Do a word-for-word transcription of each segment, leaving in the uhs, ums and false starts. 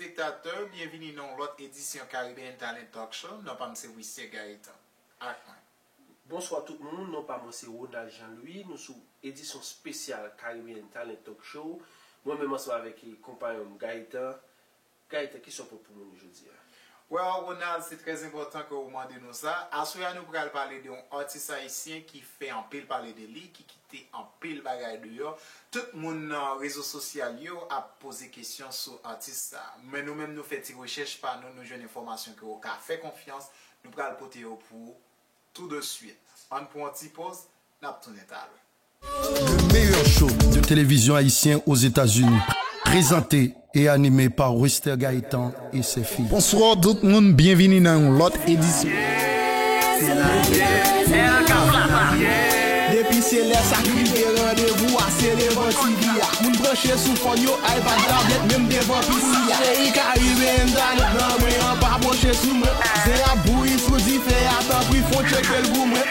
Telespèktatè, byenvini nan yon lòt edisyon Caribbean Talent Talk Show. Non pa m se Wisye Gaëtan. Ak mwen. Bonswa tout moun, non pa mwen se Ronald Jean Louis, nou sou edisyon espesyal Caribbean Talent Talk Show. Mwen menm ansanm avèk konpayon m Gaëtan. Gaëtan, kisa w pote pou moun yo jodi a? Well, Ronald, se trè enpòtan ke ou mande nou sa. Aswè a nou pral pale de yon atis ayisyen ki fè anpil pale de li, ki kite anpil bagay deyò. Tout moun nan rezo sosyal yo ap poze kesyon sou atis sa. Men nou menm nou fè ti rechèch pa nou, nou jwenn enfòmasyon ke w ka fè konfyans, nou pral pote yo pou ou tou de swit. Ann pran yon ti poz, n ap tounen talè. Le meilleur show de télévision haïtien aux États-Unis, présenté et animé par Wester Gaétan et ses filles. Bonsoir tout moun, byenvini nan yon lòt edisyon. Depi se lè sa k rive, randevou a se devan T V a. Moun branche sou fòn yo, iPad, tablèt, menm devan P C a. Seyi Caribbean Talent nan men an, pa pwoche sou mwen. Zen ap bouyi sou dife a, tanpri fon tcheke l pou mwen.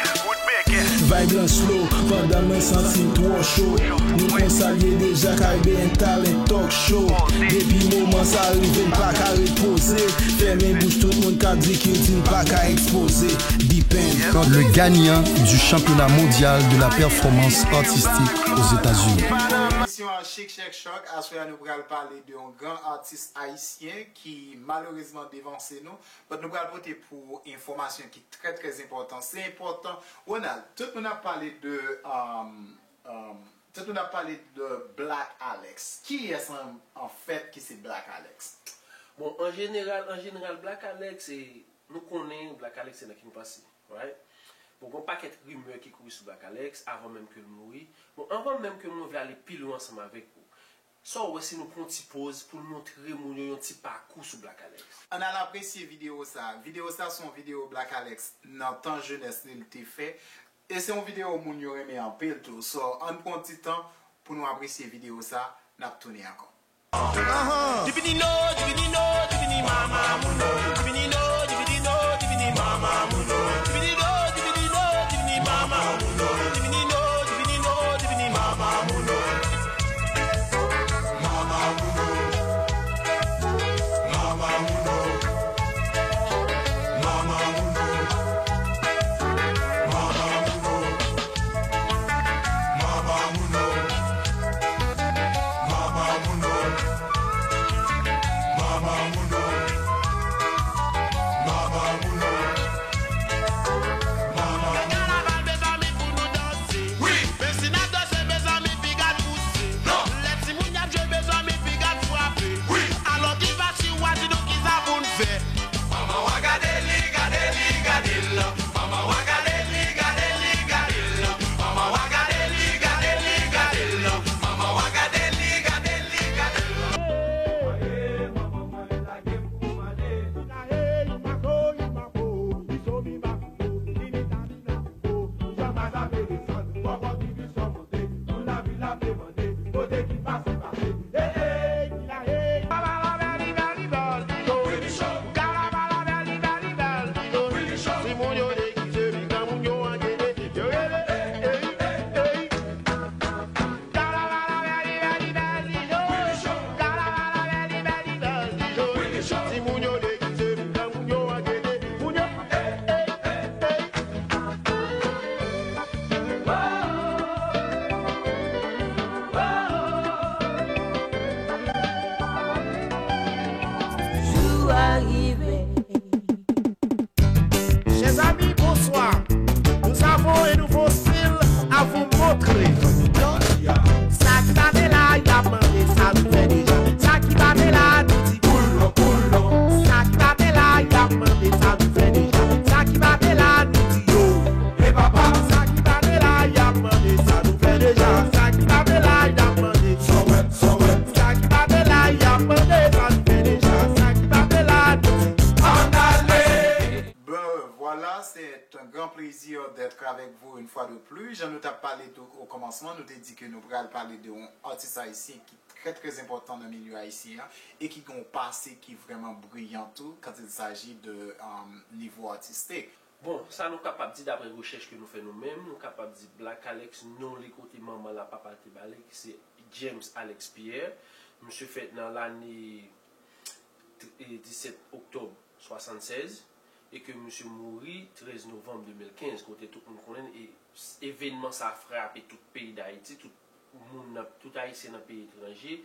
Vibe lan slow, pandan mwen santi m twò cho. Nou konn sa l ye deja, Caribbean Talent Talk Show. Depi moman sa rive, n pa ka ret poze. Fèmen bouch tout moun k ap di kilti n pa ka ekspoze. Depend. Le gagnant du championnat mondial de la performance artistique aux États-Unis. Emisyon an Chic Chèk Chòk, aswè a nou pral pale de yon gran atis ayisyen ki malerezman devanse nou. But nou pral pote pou ou enfòmasyon ki trè, trè enpòtan. Se enpòtan. Ronald, tout moun ap pale de, um, um, tout moun ap pale de Black Alex. Kiyès an, an fèt ki se Black Alex? Bon, an jeneral, an jeneral, Black Alex, e, nou konnen Black Alex se nan ki nou pase, right? Bon, gen yon pakèt rimè ki kouri sou Black Alex avan menm ke l mouri. Bon, anvan menm ke mwen vle ale pi lwen ansanm avèk ou, sa w wè si nou pran yon ti poz pou n montre moun yo yon ti pakou sou Black Alex? Ann al apresye videyo sa. Videyo sa se yon videyo Black Alex nan tan jenès li l te fè. E se yon videyo moun yo renmen anpil tou. So, ann pran yon ti tan pou nou apresye videyo sa, n ap tounen ankò. Chers amis, bonsoir. Nous avons un nouveau style à vous montrer. Sa ki pa te la, y ap mande sa nou fè deja. Sa ki pa te la, nou di boulon, boulon. Sa ki pa te la, y ap mande sa nou fè deja. Sa ki pa te la, nou di yo. E papa. Sa ki pa te la, y ap mande sa nou fè deja. Sa ki pa te la, y ap mande. Sa ki pa te la, y ap mande sa nou fè deja. Sa ki pa te la, nou di ann ale. Ben voilà, c'est un grand plaisir d'être avec vous une fois de plus. Jan nou t ap pale tou o kòmansman, nou te di ke nou pral pale de yon atis ayisyen ki trè, trè enpòtan nan milye ayisyen an e ki gen yon pase ki vrèman briyan tou quand il s'agit de, um, nivo atistik. Bon, sa nou kapab di daprè rechèch ke nou fè nou menm, nou kapab di Black Alex, non li kote manman l ak papa l te ba li, ki se James Alex Pierre. Misye fèt nan lane t- e disèt oktòb swasannsèz, e ke misye mouri trèz novanm de mil kenz, kote tout moun konnen, e s- evènman sa frape tout peyi Dayiti, tout moun nan, tout Ayisyen nan peyi etranje,